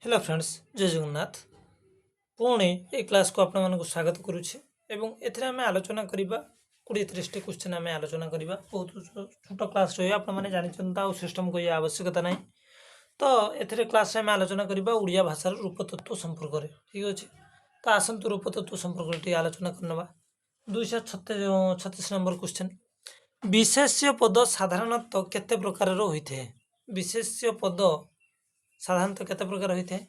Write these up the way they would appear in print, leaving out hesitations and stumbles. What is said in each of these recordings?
Hello friends, ଜୟ ଜଗନ୍ନାଥ। ପୁଣି ଏଇ କ୍ଲାସ୍କୁ ଆପଣମାନଙ୍କୁ ସ୍ୱାଗତ କରୁଛି ଏବଂ ଏଥିରେ ଆମେ ଆଲୋଚନା କରିବା, 20-30ଟି କ୍ୱେଶ୍ଚନ୍ ଆମେ ଆଲୋଚନା କରିବା। ବହୁତ ଛୋଟ କ୍ଲାସ୍ ରହିବ। ଆପଣମାନେ ଜାଣିଛନ୍ତି ତ, ଆଉ ସିଷ୍ଟମ୍ କହିବା ଆବଶ୍ୟକତା ନାହିଁ। ତ ଏଥିରେ କ୍ଲାସ୍ରେ ଆମେ ଆଲୋଚନା କରିବା ଓଡ଼ିଆ ଭାଷାର ରୂପତତ୍ତ୍ୱ ସମ୍ପର୍କରେ। ଠିକ୍ ଅଛି, ତ ଆସନ୍ତୁ ରୂପତତ୍ତ୍ୱ ସମ୍ପର୍କରେ ଟିକେ ଆଲୋଚନା କରିନେବା। 236 ନମ୍ବର କ୍ୱେଶ୍ଚନ୍। ବିଶେଷ୍ୟ ପଦ ସାଧାରଣତଃ କେତେ ପ୍ରକାରର ହୋଇଥାଏ? ବିଶେଷ୍ୟ ପଦ ସାଧାରଣତଃ କେତେ ପ୍ରକାର ହୋଇଥାଏ?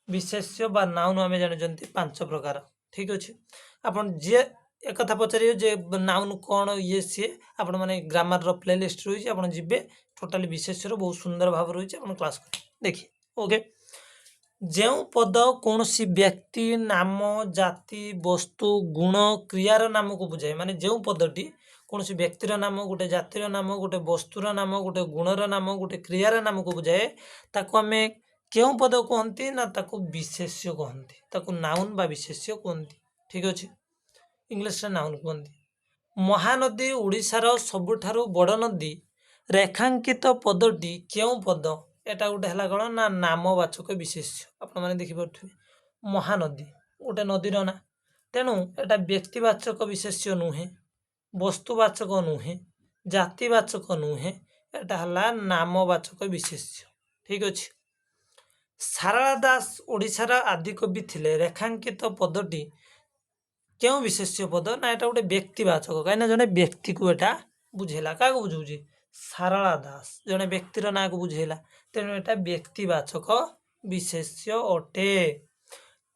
ବିଶେଷ୍ୟ ବା ନାଉନ୍ ଆମେ ଜାଣିଛନ୍ତି ପାଞ୍ଚ ପ୍ରକାର। ଠିକ୍ ଅଛି, ଆପଣ ଯିଏ ଏକଥା ପଚାରିବେ ଯେ ନାଉନ୍ କ'ଣ, ଇଏ ସିଏ, ଆପଣମାନେ ଗ୍ରାମାରର ପ୍ଲେଲିଷ୍ଟ ରହିଛି, ଆପଣ ଯିବେ, ଟୋଟାଲି ବିଶେଷ୍ୟର ବହୁତ ସୁନ୍ଦର ଭାବରେ ରହିଛି, ଆପଣ କ୍ଲାସ୍ କରିବେ ଦେଖି। ଓକେ, ଯେଉଁ ପଦ କୌଣସି ବ୍ୟକ୍ତି, ନାମ, ଜାତି, ବସ୍ତୁ, ଗୁଣ, କ୍ରିୟାର ନାମକୁ ବୁଝାଏ, ମାନେ ଯେଉଁ ପଦଟି କୌଣସି ବ୍ୟକ୍ତିର ନାମ, ଗୋଟେ ଜାତିର ନାମ, ଗୋଟେ ବସ୍ତୁର ନାମ, ଗୋଟେ ଗୁଣର ନାମ, ଗୋଟେ କ୍ରିୟାର ନାମକୁ ବୁଝାଏ, ତାକୁ ଆମେ କେଉଁ ପଦ କୁହନ୍ତି ନା ତାକୁ ବିଶେଷ୍ୟ କୁହନ୍ତି। ତାକୁ ନାଉନ୍ ବା ବିଶେଷ୍ୟ କୁହନ୍ତି। ଠିକ୍ ଅଛି, ଇଂଲିଶରେ ନାଉନ୍ କୁହନ୍ତି। ମହାନଦୀ ଓଡ଼ିଶାର ସବୁଠାରୁ ବଡ଼ ନଦୀ, ରେଖାଙ୍କିତ ପଦଟି କେଉଁ ପଦ? ଏଟା ଗୋଟେ ହେଲା କ'ଣ ନା ନାମବାଚକ ବିଶେଷ୍ୟ। ଆପଣମାନେ ଦେଖିପାରୁଥିବେ, ମହାନଦୀ ଗୋଟେ ନଦୀର ନାଁ। ତେଣୁ ଏଟା ବ୍ୟକ୍ତିବାଚକ ବିଶେଷ୍ୟ ନୁହେଁ, ବସ୍ତୁବାଚକ ନୁହେଁ, ଜାତିବାଚକ ନୁହେଁ, ଏଟା ହେଲା ନାମବାଚକ ବିଶେଷ୍ୟ। ଠିକ୍ ଅଛି। ସାରଳା ଦାସ ଓଡ଼ିଶାର ଆଦିକବି ଥିଲେ, ରେଖାଙ୍କିତ ପଦଟି କେଉଁ ବିଶେଷ୍ୟ ପଦ? ନା ଏଟା ଗୋଟେ ବ୍ୟକ୍ତିବାଚକ। କାହିଁକିନା ଜଣେ ବ୍ୟକ୍ତିକୁ ଏଟା ବୁଝେଇଲା। କାହାକୁ ବୁଝଉଛି? ସାରଳା ଦାସ ଜଣେ ବ୍ୟକ୍ତିର ନାଁକୁ ବୁଝେଇଲା। ତେଣୁ ଏଟା ବ୍ୟକ୍ତିବାଚକ ବିଶେଷ୍ୟ ଅଟେ।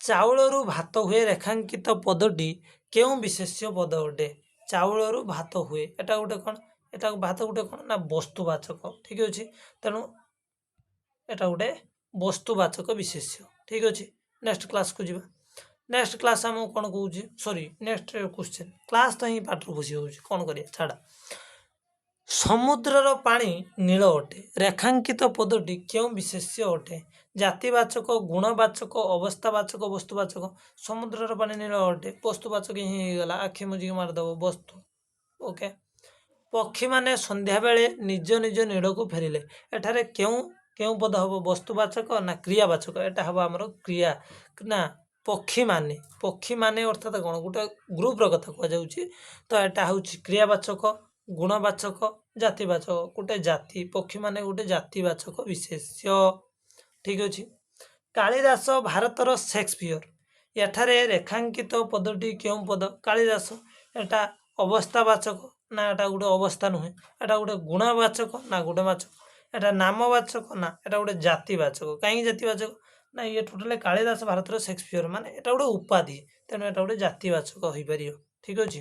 ଚାଉଳରୁ ଭାତ ହୁଏ, ରେଖାଙ୍କିତ ପଦଟି କେଉଁ ବିଶେଷ୍ୟ ପଦ ଅଟେ? ଚାଉଳରୁ ଭାତ ହୁଏ, ଏଟା ଗୋଟେ କ'ଣ? ଏଟା ଭାତ ଗୋଟେ କ'ଣ ନା ବସ୍ତୁବାଚକ। ଠିକ୍ ଅଛି, ତେଣୁ ଏଟା ଗୋଟେ ବସ୍ତୁବାଚକ ବିଶେଷ୍ୟ। ଠିକ୍ ଅଛି, ନେକ୍ସଟ କ୍ଲାସ୍କୁ ଯିବା। ନେକ୍ସଟ କ୍ଲାସ୍ ଆମକୁ କ'ଣ କହୁଛି? ସରି, ନେକ୍ସଟ କ୍ୱେଶ୍ଚନ୍। କ୍ଲାସ୍ ତ ହିଁ ପାଠରୁ ଖୁସି ହେଉଛି, କ'ଣ କରିବା, ଛାଡ଼। ସମୁଦ୍ରର ପାଣି ନୀଳ ଅଟେ, ରେଖାଙ୍କିତ ପଦଟି କେଉଁ ବିଶେଷ୍ୟ ଅଟେ? ଜାତିବାଚକ, ଗୁଣବାଚକ, ଅବସ୍ଥାବାଚକ, ବସ୍ତୁବାଚକ। ସମୁଦ୍ରର ପାଣି ନୀଳ ଅଟେ, ବସ୍ତୁବାଚକ ହିଁ ହେଇଗଲା। ଆଖି ମୁଜିକି ମାରିଦେବ ବସ୍ତୁ। ଓକେ। ପକ୍ଷୀମାନେ ସନ୍ଧ୍ୟାବେଳେ ନିଜ ନିଜ ନୀଡ଼କୁ ଫେରିଲେ, ଏଠାରେ କେଉଁ କେଉଁ ପଦ ହେବ? ବସ୍ତୁବାଚକ ନା କ୍ରିୟାବାଚକ? ଏଟା ହେବ ଆମର କ୍ରିୟା ନା ପକ୍ଷୀମାନେ, ପକ୍ଷୀମାନେ ଅର୍ଥାତ କ'ଣ ଗୋଟେ ଗ୍ରୁପର କଥା କୁହାଯାଉଛି। ତ ଏଟା ହେଉଛି କ୍ରିୟାବାଚକ, ଗୁଣବାଚକ, ଜାତିବାଚକ? ଗୋଟେ ଜାତି, ପକ୍ଷୀମାନେ ଗୋଟେ ଜାତିବାଚକ ବିଶେଷ୍ୟ। ଠିକ୍ ଅଛି। କାଳିଦାସ ଭାରତର ସେକ୍ସପିୟର, ଏଠାରେ ରେଖାଙ୍କିତ ପଦଟି କେଉଁ ପଦ? କାଳିଦାସ, ଏଟା ଅବସ୍ଥାବାଚକ ନା ଏଟା ଗୋଟେ ଅବସ୍ଥା ନୁହେଁ। ଏଟା ଗୋଟେ ଗୁଣବାଚକ ନା ଗୁଣବାଚକ। ଏଟା ନାମବାଚକ ନା ଏଟା ଗୋଟେ ଜାତିବାଚକ। କାହିଁକି ଜାତିବାଚକ ନା ଇଏ ଟୋଟାଲି କାଳିଦାସ ଭାରତର ସେକ୍ସପିୟର ମାନେ ଏଟା ଗୋଟେ ଉପାଧି, ତେଣୁ ଏଟା ଗୋଟେ ଜାତିବାଚକ ହୋଇପାରିବ। ଠିକ୍ ଅଛି।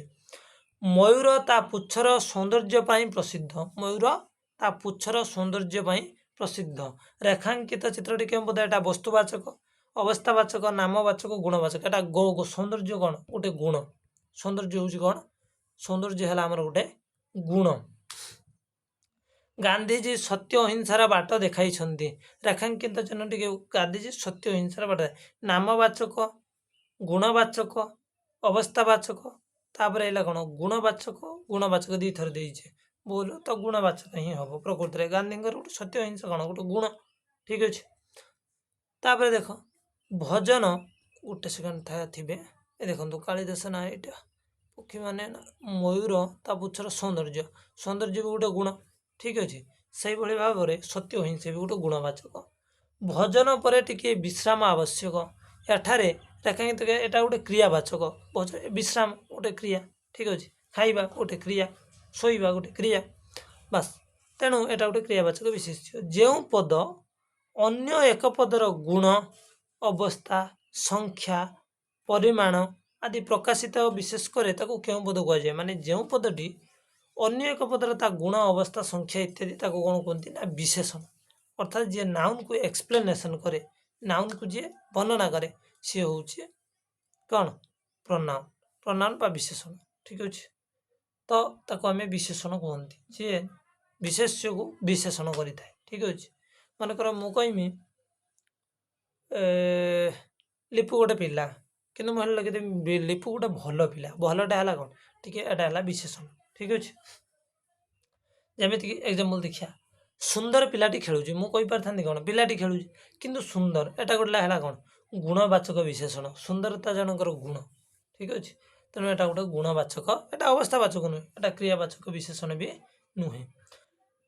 ମୟୂର ତା ପୁଚ୍ଛର ସୌନ୍ଦର୍ଯ୍ୟ ପାଇଁ ପ୍ରସିଦ୍ଧ। ମୟୂର ତା ପୁଚ୍ଛର ସୌନ୍ଦର୍ଯ୍ୟ ପାଇଁ ପ୍ରସିଦ୍ଧ, ରେଖାଙ୍କିତ ଚିତ୍ରଟି କେଉଁ ପଦ? ଏଟା ବସ୍ତୁବାଚକ, ଅବସ୍ଥାବାଚକ, ନାମବାଚକ, ଗୁଣବାଚକ। ଏଟା ସୌନ୍ଦର୍ଯ୍ୟ କ'ଣ? ଗୋଟେ ଗୁଣ। ସୌନ୍ଦର୍ଯ୍ୟ ହେଉଛି କ'ଣ? ସୌନ୍ଦର୍ଯ୍ୟ ହେଲା ଆମର ଗୋଟେ ଗୁଣ। ଗାନ୍ଧିଜୀ ସତ୍ୟ ଅହିଂସାର ବାଟ ଦେଖାଇଛନ୍ତି, ରେଖାଙ୍କିତ ଚିହ୍ନ ଟିକେ। ଗାନ୍ଧିଜୀ ସତ୍ୟ ଅହିଂସାର ବାଟ, ନାମବାଚକ, ଗୁଣବାଚକ, ଅବସ୍ଥାବାଚକ। ତାପରେ ହେଲା କ'ଣ? ଗୁଣବାଚକ। ଗୁଣବାଚକ ଦୁଇଥର ଦେଇଛେ ଭୁଲ, ତ ଗୁଣବାଚକ ହିଁ ହେବ। ପ୍ରକୃତରେ ଗାନ୍ଧୀଙ୍କର ଗୋଟେ ସତ୍ୟ ଅହିଂସା କ'ଣ? ଗୋଟେ ଗୁଣ। ଠିକ୍ ଅଛି। ତାପରେ ଦେଖ ଭଜନ, ଗୋଟେ ସେକେଣ୍ଡ ଥିବେ। ଏ ଦେଖନ୍ତୁ, କାଳିଦାସ ନା ଏଇଟା ପକ୍ଷୀମାନେ ନା ମୟୂର ତା ପୁଚ୍ଛର ସୌନ୍ଦର୍ଯ୍ୟ। ସୌନ୍ଦର୍ଯ୍ୟ ବି ଗୋଟେ ଗୁଣ। ଠିକ୍ ଅଛି, ସେଇଭଳି ଭାବରେ ସତ୍ୟ ଅହିଂସା ବି ଗୋଟେ ଗୁଣବାଚକ। ଭଜନ ପରେ ଟିକିଏ ବିଶ୍ରାମ ଆବଶ୍ୟକ, ଏଠାରେ ରେଖାଙ୍କିତ। ଏଇଟା ଗୋଟେ କ୍ରିୟାବାଚକ। ଭଜନ, ବିଶ୍ରାମ ଗୋଟେ କ୍ରିୟା। ଠିକ୍ ଅଛି, ଖାଇବା ଗୋଟେ କ୍ରିୟା, ଶୋଇବା ଗୋଟେ କ୍ରିୟା, ବାସ୍। ତେଣୁ ଏଇଟା ଗୋଟେ କ୍ରିୟାବାଚକ ବିଶେଷ୍ୟ। ଯେଉଁ ପଦ ଅନ୍ୟ ଏକ ପଦର ଗୁଣ, ଅବସ୍ଥା, ସଂଖ୍ୟା, ପରିମାଣ ଆଦି ପ୍ରକାଶିତ ବିଶେଷ କରେ, ତାକୁ କେଉଁ ପଦ କୁହାଯାଏ? ମାନେ ଯେଉଁ ପଦଟି ଅନ୍ୟ ଏକ ପଦର ତା ଗୁଣ, ଅବସ୍ଥା, ସଂଖ୍ୟା ଇତ୍ୟାଦି, ତାକୁ କ'ଣ କୁହନ୍ତି ନା ବିଶେଷଣ। ଅର୍ଥାତ୍ ଯିଏ ନାଉନକୁ ଏକ୍ସପ୍ଲେନେସନ୍ କରେ, ନାଉନକୁ ଯିଏ ବର୍ଣ୍ଣନା କରେ, ସିଏ ହେଉଛି କ'ଣ? ପ୍ରନାଉନ, ପ୍ରନାଉନ ବା ବିଶେଷଣ। ଠିକ୍ ଅଛି, ତ ତାକୁ ଆମେ ବିଶେଷଣ କୁହନ୍ତି, ଯିଏ ବିଶେଷ୍ୟକୁ ବିଶେଷଣ କରିଥାଏ। ଠିକ୍ ଅଛି, ମନେକର ମୁଁ କହିମି ଲିପୁ ଗୋଟେ ପିଲା, କିନ୍ତୁ ମୁଁ ହେଲେ ଲେଖିଦେବି ଲିପୁ ଗୋଟେ ଭଲ ପିଲା। ଭଲଟା ହେଲା କ'ଣ ଟିକେ? ଏଇଟା ହେଲା ବିଶେଷଣ। ଠିକ୍ ଅଛି, ଯେମିତିକି ଏକ୍ଜାମ୍ପଲ୍ ଦେଖିବା। ସୁନ୍ଦର ପିଲାଟି ଖେଳୁଛି, ମୁଁ କହିପାରିଥାନ୍ତି କ'ଣ ପିଲାଟି ଖେଳୁଛି, କିନ୍ତୁ ସୁନ୍ଦର ଏଟା ଗୋଟେ ହେଲା କ'ଣ ଗୁଣବାଚକ ବିଶେଷଣ। ସୁନ୍ଦରତା ଜଣଙ୍କର ଗୁଣ, ଠିକ୍ ଅଛି। ତେଣୁ ଏଟା ଗୋଟେ ଗୁଣବାଚକ, ଏଟା ଅବସ୍ଥାବାଚକ ନୁହେଁ, ଏଟା କ୍ରିୟାବାଚକ ବିଶେଷଣ ବି ନୁହେଁ।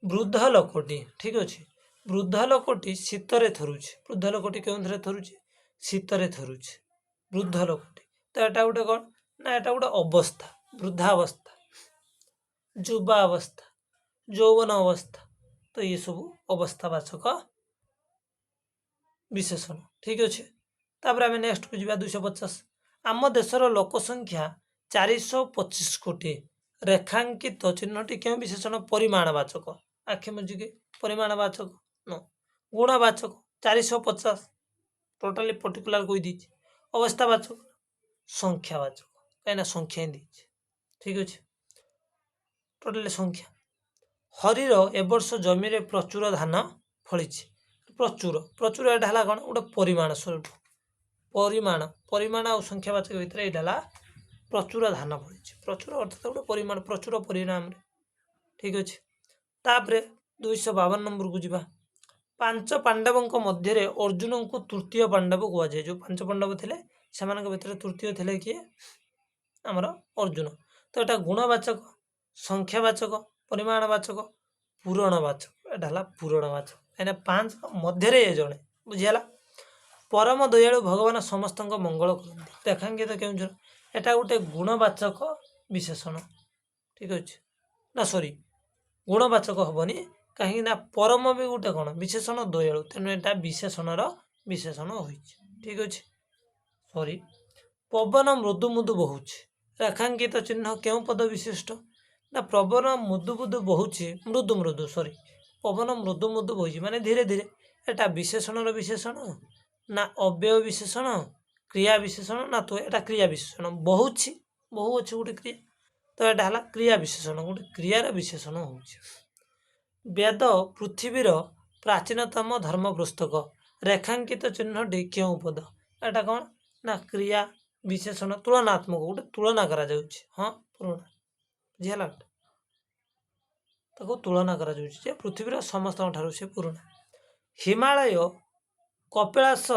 ବୃଦ୍ଧ ଲୋକଟି, ଠିକ୍ ଅଛି, ବୃଦ୍ଧ ଲୋକଟି ଶୀତରେ ଥରୁଛି। ବୃଦ୍ଧ ଲୋକଟି କେଉଁଥିରେ ଥରୁଛି? ଶୀତରେ ଥରୁଛି ବୃଦ୍ଧ ଲୋକଟି। ତ ଏଟା ଗୋଟେ କ'ଣ ନା ଏଟା ଗୋଟେ ଅବସ୍ଥା, ବୃଦ୍ଧାବସ୍ଥା, ଯୁବା ଅବସ୍ଥା, ଯୌବନ ଅବସ୍ଥା। ତ ଏସବୁ ଅବସ୍ଥାବାଚକ ବିଶେଷଣ, ଠିକ୍ ଅଛି। ତାପରେ ଆମେ ନେକ୍ସଟକୁ ଯିବା 250। ଆମ ଦେଶର ଲୋକ ସଂଖ୍ୟା 425 କୋଟି। ରେଖାଙ୍କିତ ଚିହ୍ନଟି କେଉଁ ବିଶେଷଣ? ପରିମାଣବାଚକ। ଆଖି ବୁଜିକି ପରିମାଣବାଚକ ନ ଗୁଣବାଚକ। 450 ଟୋଟାଲି ପର୍ଟିକୁଲାର କହିଦେଇଛି। ଅବସ୍ଥାବାଚକ, ସଂଖ୍ୟାବାଚକ, କାହିଁକିନା ସଂଖ୍ୟା ହିଁ ଦେଇଛି, ଠିକ୍ ଅଛି, ଟୋଟାଲି ସଂଖ୍ୟା। ହରିର ଏ ବର୍ଷ ଜମିରେ ପ୍ରଚୁର ଧାନ ଫଳିଛି। ପ୍ରଚୁର, ପ୍ରଚୁର ଏଇଟା ହେଲା କ'ଣ ଗୋଟେ ପରିମାଣ ସ୍ୱରୂପ। ପରିମାଣ, ପରିମାଣ ଆଉ ସଂଖ୍ୟାବାଚକ ଭିତରେ ଏଇଟା ହେଲା ପ୍ରଚୁର ଧାନ ଫଳିଛି। ପ୍ରଚୁର ଅର୍ଥାତ ଗୋଟେ ପରିମାଣ, ପ୍ରଚୁର ପରିମାଣରେ, ଠିକ୍ ଅଛି। ତାପରେ 252 ନମ୍ବରକୁ ଯିବା। ପାଞ୍ଚ ପାଣ୍ଡବଙ୍କ ମଧ୍ୟରେ ଅର୍ଜୁନଙ୍କୁ ତୃତୀୟ ପାଣ୍ଡବ କୁହାଯାଏ। ଯେଉଁ ପାଞ୍ଚ ପାଣ୍ଡବ ଥିଲେ ସେମାନଙ୍କ ଭିତରେ ତୃତୀୟ ଥିଲେ କିଏ? ଆମର ଅର୍ଜୁନ। ତ ଏଟା ଗୁଣବାଚକ, ସଂଖ୍ୟାବାଚକ, ପରିମାଣବାଚକ, ପୂରଣବାଚକ। ଏଟା ହେଲା ପୂରଣବାଚକ, କାହିଁକିନା ପାଞ୍ଚଙ୍କ ମଧ୍ୟରେ ଏ ଜଣେ, ବୁଝିହେଲା। ପରମ ଦୟାଳୁ ଭଗବାନ ସମସ୍ତଙ୍କ ମଙ୍ଗଳ କରନ୍ତି। ରେଖାଙ୍କିତ କେଉଁଝର? ଏଟା ଗୋଟେ ଗୁଣବାଚକ ବିଶେଷଣ, ଠିକ୍ ଅଛି ନା? ସରି, ଗୁଣବାଚକ ହବନି, କାହିଁକି ନା ପରମ ବି ଗୋଟେ କ'ଣ ବିଶେଷଣ, ଦୟାଳୁ, ତେଣୁ ଏଟା ବିଶେଷଣର ବିଶେଷଣ ହୋଇଛି, ଠିକ୍ ଅଛି। ସରି। ପବନ ମୃଦୁ ମୃଦୁ ବହୁଛି। ରେଖାଙ୍କିତ ଚିହ୍ନ କେଉଁ ପଦ ବିଶିଷ୍ଟ? ନା ପବନ ମୃଦୁ ମୃଦୁ ବହୁଛି, ମୃଦୁ ମୃଦୁ, ସରି, ପବନ ମୃଦୁ ମୃଦୁ ବହୁଛି ମାନେ ଧୀରେ ଧୀରେ। ଏଟା ବିଶେଷଣର ବିଶେଷଣ ନା ଅବ୍ୟୟ ବିଶେଷଣ, କ୍ରିୟା ବିଶେଷଣ ନା ତ ଏଟା କ୍ରିୟା ବିଶେଷଣ। ବହୁଛି, ବହୁ ଅଛି ଗୋଟେ କ୍ରିୟା, ତ ଏଟା ହେଲା କ୍ରିୟା ବିଶେଷଣ, ଗୋଟେ କ୍ରିୟାର ବିଶେଷଣ ହେଉଛି। ବେଦ ପୃଥିବୀର ପ୍ରାଚୀନତମ ଧର୍ମ ପୁସ୍ତକ। ରେଖାଙ୍କିତ ଚିହ୍ନଟି କେଉଁ ପଦ? ଏଟା କ'ଣ ନା କ୍ରିୟା ବିଶେଷଣ, ତୁଳନାତ୍ମକ, ଗୋଟେ ତୁଳନା କରାଯାଉଛି। ହଁ, ପୁରୁଣା, ବୁଝିହେଲା? ତାକୁ ତୁଳନା କରାଯାଉଛି ଯେ ପୃଥିବୀର ସମସ୍ତଙ୍କ ଠାରୁ ସେ ପୁରୁଣା। ହିମାଳୟ କପିଳାସ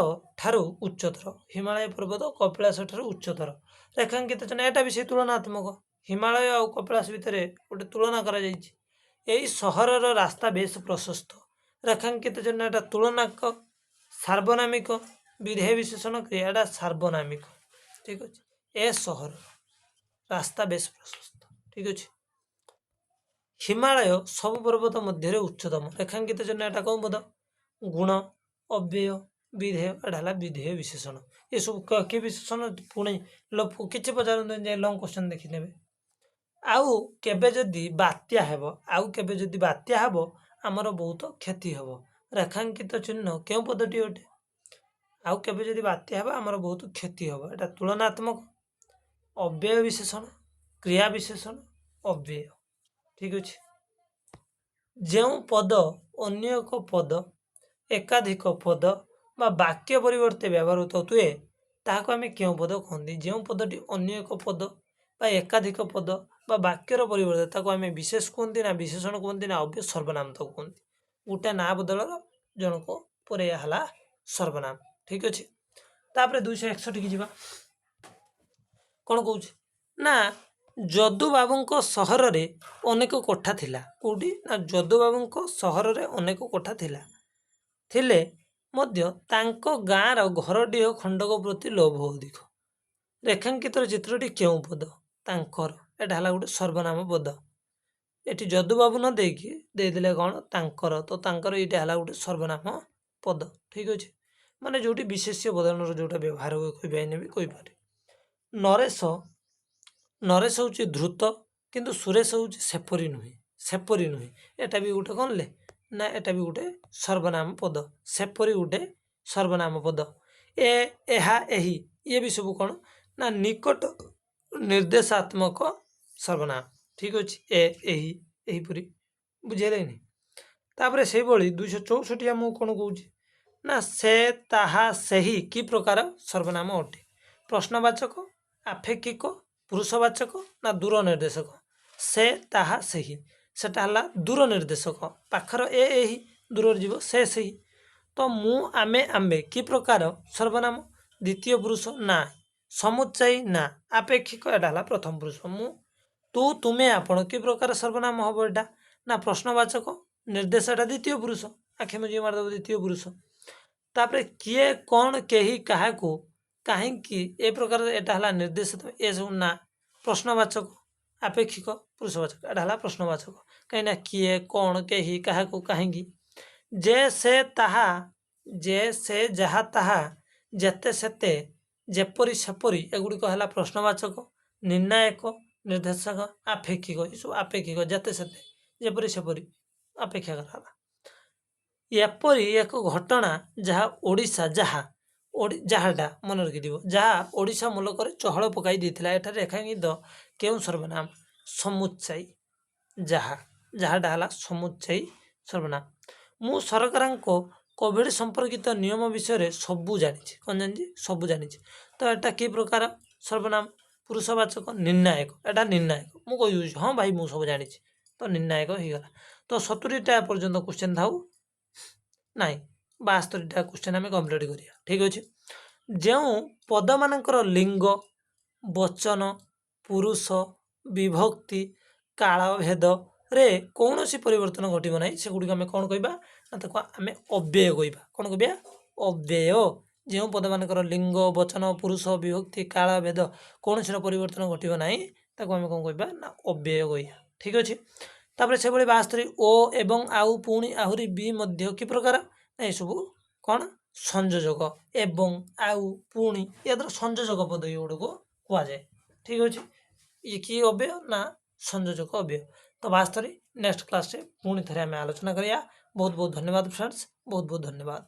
ଠାରୁ ଉଚ୍ଚତର। ହିମାଳୟ ପର୍ବତ କପିଳାସ ଠାରୁ ଉଚ୍ଚତର। ରେଖାଙ୍କିତ ଚିହ୍ନ ଏଟା ବି ସେ ତୁଳନାତ୍ମକ। ହିମାଳୟ ଆଉ କପିଳାସ ଭିତରେ ଗୋଟେ ତୁଳନା କରାଯାଇଛି। ଏଇ ସହରର ରାସ୍ତା ବେଶ ପ୍ରଶସ୍ତ। ରେଖାଙ୍କିତ ଚିହ୍ନ ଏଟା ତୁଳନାକ, ସାର୍ବନାମିକ, ବିଧେୟ ବିଶେଷଣ, କ୍ରିୟା। ଏଟା ସାର୍ବନାମିକ, ଠିକ୍ ଅଛି। ଏ ସହର ରାସ୍ତା ବେଶ ପ୍ରଶସ୍ତ, ଠିକ୍ ଅଛି। ହିମାଳୟ ସବୁ ପର୍ବତ ମଧ୍ୟରେ ଉଚ୍ଚତମ। ରେଖାଙ୍କିତ ଚିହ୍ନ ଏଟା କେଉଁ ପଦ? ଗୁଣ, ଅବ୍ୟୟ, ବିଧେୟ। ଏଟା ହେଲା ବିଧେୟ ବିଶେଷଣ। ଏସବୁ କି ବିଶେଷଣ ପୁଣି ଲୋପ କିଛି ପଚାରନ୍ତୁ, ଯାଇ ଲଙ୍ଗ କ୍ୱେଶ୍ଚନ୍ ଦେଖିନେବେ। ଆଉ କେବେ ଯଦି ବାତ୍ୟା ହେବ, ଆଉ କେବେ ଯଦି ବାତ୍ୟା ହେବ ଆମର ବହୁତ କ୍ଷତି ହେବ। ରେଖାଙ୍କିତ ଚିହ୍ନ କେଉଁ ପଦଟି ଅଟେ? ଆଉ କେବେ ଯଦି ବାତ୍ୟା ହେବ ଆମର ବହୁତ କ୍ଷତି ହେବ। ଏଟା ତୁଳନାତ୍ମକ, ଅବ୍ୟୟ ବିଶେଷଣ, କ୍ରିୟା ବିଶେଷଣ, ଅବ୍ୟୟ, ଠିକ୍ ଅଛି। ଯେଉଁ ପଦ ଅନ୍ୟ ଏକ ପଦ, ଏକାଧିକ ପଦ ବା ବାକ୍ୟ ପରିବର୍ତ୍ତେ ବ୍ୟବହୃତ ହୁଏ ତାହାକୁ ଆମେ କେଉଁ ପଦ କହନ୍ତି? ଯେଉଁ ପଦଟି ଅନ୍ୟ ଏକ ପଦ ବା ଏକାଧିକ ପଦ ବା ବାକ୍ୟର ପରିବର୍ତ୍ତେ, ତାକୁ ଆମେ ବିଶେଷ କୁହନ୍ତି ନା ବିଶେଷଣ କୁହନ୍ତି ନା ଅବ୍ୟୟ ସର୍ବନାମ ତାକୁ କୁହନ୍ତି। ଗୋଟେ ନାଁ ବଦଳର ଜଣକୁ ପରେ ହେଲା ସର୍ବନାମ, ଠିକ୍ ଅଛି। ତାପରେ 261କି ଯିବା। କ'ଣ କହୁଛି ନା ଯଦୁବାବୁଙ୍କ ସହରରେ ଅନେକ କୋଠା ଥିଲା। କେଉଁଠି ନା ଯଦୁବାବୁଙ୍କ ସହରରେ ଅନେକ କୋଠା ଥିଲା, ଥିଲେ ମଧ୍ୟ ତାଙ୍କ ଗାଁର ଘରଡିହ ଖଣ୍ଡକ ପ୍ରତି ଲୋଭ ଅଧିକ। ରେଖାଙ୍କିତର ଚିତ୍ରଟି କେଉଁ ପଦ? ତାଙ୍କର, ଏଟା ହେଲା ଗୋଟେ ସର୍ବନାମ ପଦ। ଏଠି ଯଦୁବାବୁ ନ ଦେଇକି ଦେଇଦେଲେ କ'ଣ ତାଙ୍କର, ତ ତାଙ୍କର ଏଇଟା ହେଲା ଗୋଟେ ସର୍ବନାମ ପଦ, ଠିକ୍ ଅଛି। ମାନେ ଯେଉଁଠି ବିଶେଷ୍ୟ ବଦନର ଯେଉଁଟା ବ୍ୟବହାର ହୁଏ କହିପାରିନି ବି କହିପାରେ। ନରେଶ, ନରେଶ ହେଉଛି ଧୃତ, କିନ୍ତୁ ସୁରେଶ ହେଉଛି ସେପରି ନୁହେଁ, ସେପରି ନୁହେଁ। ଏଟା ବି ଗୋଟେ କ'ଣ ଲେ ନା ଏଟା ବି ଗୋଟେ ସର୍ବନାମ ପଦ, ସେପରି ଗୋଟେ ସର୍ବନାମ ପଦ। ଏ, ଏହା, ଏହି, ଇଏ ବି ସବୁ କ'ଣ ନା ନିକଟ ନିର୍ଦ୍ଦେଶାତ୍ମକ ସର୍ବନାମ, ଠିକ୍ ଅଛି। ଏ, ଏହି, ଏହିପରି, ବୁଝିହେଲେନି? ତାପରେ ସେଇଭଳି 264 ଆମକୁ କ'ଣ କହୁଛି ନା ସେ, ତାହା, ସେହି କି ପ୍ରକାର ସର୍ବନାମ ଅଟେ? ପ୍ରଶ୍ନବାଚକ, ଆପେକ୍ଷିକ, ପୁରୁଷବାଚକ ନା ଦୂର ନିର୍ଦ୍ଦେଶକ? ସେ, ତାହା, ସେହି। ସେଟା ହେଲା ଦୂର ନିର୍ଦ୍ଦେଶକ। ପାଖର ଏ, ଏହି, ଦୂରରେ ଯିବ ସେ, ସେହି। ତ ମୁଁ, ଆମେ, ଆମ୍ଭେ କି ପ୍ରକାର ସର୍ବନାମ? ଦ୍ୱିତୀୟ ପୁରୁଷ ନା, ସମୁଚ୍ଚୟୀ ନା, ଆପେକ୍ଷିକ। ଏଇଟା ହେଲା ପ୍ରଥମ ପୁରୁଷ ମୁଁ। ତୁ, ତୁମେ, ଆପଣ କି ପ୍ରକାର ସର୍ବନାମ ହେବ ଏଇଟା? ନା, ପ୍ରଶ୍ନବାଚକ, ନିର୍ଦ୍ଦେଶ, ଏଇଟା ଦ୍ୱିତୀୟ ପୁରୁଷ। ଆଖି ମୁଜିକି ମାରିଦେବ ଦ୍ୱିତୀୟ ପୁରୁଷ। ତାପରେ କିଏ, କ'ଣ, କେହି, କାହାକୁ, କାହିଁକି ଏ ପ୍ରକାର, ଏଇଟା ହେଲା ନିର୍ଦ୍ଦେଶ। ଏସବୁ ନା, ପ୍ରଶ୍ନବାଚକ, ଆପେକ୍ଷିକ, ପୁରୁଷବାଚକ। ଏଇଟା ହେଲା ପ୍ରଶ୍ନବାଚକ, କାହିଁକିନା କିଏ, କ'ଣ, କେହି, କାହାକୁ, କାହିଁକି। ଯେ, ସେ, ତାହା, ଯେ, ସେ, ଯାହା, ତାହା, ଯେତେ, ସେତେ, ଯେପରି, ସେପରି, ଏଗୁଡ଼ିକ ହେଲା ପ୍ରଶ୍ନବାଚକ, ନିର୍ଣ୍ଣାୟକ, ନିର୍ଦ୍ଦେଶକ, ଆପେକ୍ଷିକ। ଏସବୁ ଆପେକ୍ଷିକ, ଯେତେ, ସେତେ, ଯେପରି, ସେପରି ଅପେକ୍ଷା କରାହେଲା। ଏପରି ଏକ ଘଟଣା ଯାହା ଓଡ଼ିଶା, ଯାହା ଯାହାଟା ମନେ ରଖିଥିବ, ଯାହା ଓଡ଼ିଶା ମୁଲକରେ ଚହଳ ପକାଇ ଦେଇଥିଲା। ଏଠାରେ ରେଖାଙ୍କିତ କେଉଁ ସର୍ବନାମ? ସମୁଚ୍ଚୟୀ। ଯାହା, ଯାହାଟା ହେଲା ସମୁଚ୍ଚୟୀ ସର୍ବନାମ। ମୁଁ ସରକାରଙ୍କ କୋଭିଡ଼ ସମ୍ପର୍କିତ ନିୟମ ବିଷୟରେ ସବୁ ଜାଣିଛି। କ'ଣ ଜାଣିଛି? ସବୁ ଜାଣିଛି। ତ ଏଟା କି ପ୍ରକାର ସର୍ବନାମ? ପୁରୁଷବାଚକ, ନିର୍ଣ୍ଣାୟକ। ଏଟା ନିର୍ଣ୍ଣାୟକ। ମୁଁ କହିଦେଉଛି, ହଁ ଭାଇ, ମୁଁ ସବୁ ଜାଣିଛି, ତ ନିର୍ଣ୍ଣାୟକ ହେଇଗଲା। ତ 70ଟା ପର୍ଯ୍ୟନ୍ତ କ୍ୱେଶ୍ଚନ୍ ଥାଉ ନାଇଁ, 72ଟା କ୍ୱେଶ୍ଚନ୍ ଆମେ କମ୍ପ୍ଲିଟ୍ କରିବା। ଠିକ୍ ଅଛି। ଯେଉଁ ପଦମାନଙ୍କର ଲିଙ୍ଗ, ବଚନ, ପୁରୁଷ, ବିଭକ୍ତି, କାଳଭେଦରେ କୌଣସି ପରିବର୍ତ୍ତନ ଘଟିବ ନାହିଁ, ସେଗୁଡ଼ିକୁ ଆମେ କ'ଣ କହିବା? ନା, ତାକୁ ଆମେ ଅବ୍ୟୟ କହିବା। କ'ଣ କହିବା? ଅବ୍ୟୟ। ଯେଉଁ ପଦମାନଙ୍କର ଲିଙ୍ଗ, ବଚନ, ପୁରୁଷ, ବିଭକ୍ତି, କାଳଭେଦ କୌଣସିର ପରିବର୍ତ୍ତନ ଘଟିବ ନାହିଁ, ତାକୁ ଆମେ କ'ଣ କହିବା? ନା, ଅବ୍ୟୟ କହିବା। ଠିକ୍ ଅଛି। ତାପରେ ସେଭଳି 72, ଓ, ଏବଂ, ଆଉ, ପୁଣି, ଆହୁରି, ବି, ମଧ୍ୟ କି ପ୍ରକାର? ନା, ଏସବୁ କ'ଣ? ସଂଯୋଜକ। ଏବଂ, ଆଉ, ପୁଣି, ଏହାଦ୍ୱାରା ସଂଯୋଜକ ପଦ ଏଗୁଡ଼ିକୁ କୁହାଯାଏ। ଠିକ୍ ଅଛି। ଇଏ କି ଅବ୍ୟୟ? ନା, ସଂଯୋଜକ ଅବ୍ୟୟ। ତ 72 ନେକ୍ସଟ କ୍ଲାସ୍ରେ ପୁଣି ଥରେ ଆମେ ଆଲୋଚନା କରିବା। ବହୁତ ବହୁତ ଧନ୍ୟବାଦ ଫ୍ରେଣ୍ଡସ୍, ବହୁତ ବହୁତ ଧନ୍ୟବାଦ।